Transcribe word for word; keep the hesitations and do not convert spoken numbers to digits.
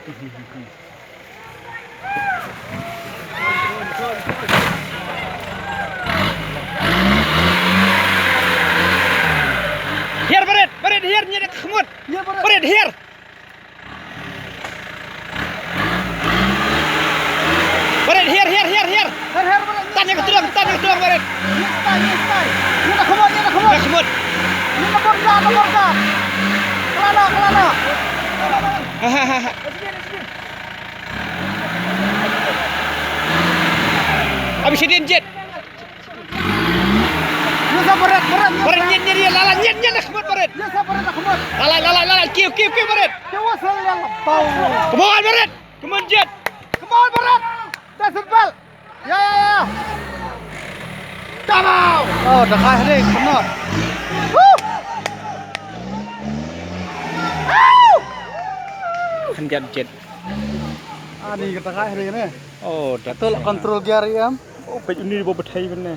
Hiar, Barit, Barit, hiar, ngi da khmut. Hiar, Barit. Barit, hiar. Barit, hiar, hiar, hiar, hiar. Hiar, hiar, Barit. Tan ïa ka tdong, tan ïa ka tdong, Barit. Ngi stai, ngi stai. Ngi da khmut, ngi da khmut. Da khmut. Ngi da borka, da borka. Kelana, kelana. Ha, ha, ha, ha. Abi shadien jied. Ngi sa Barit, Barit, ngi Barit, sa. Nyied, nyied, nyied, lala, nyied, nyied, da khmut, Barit. Ngi sa Barit, da khmut. Lala, lala, lala, kiew, kiew, kiew, Barit. Kiew, sa, lala, bau. Come on, Barit. Come on, jied. Come on, Barit. That's it, ball. Ya, ya, ya. Come on. Oh, da kai hade, come on. Woo. Woo. Khyndiat jied. Ani ka da kai hade ne. Oh, da tul control gear em. Oh, peit uni ba bthei bene.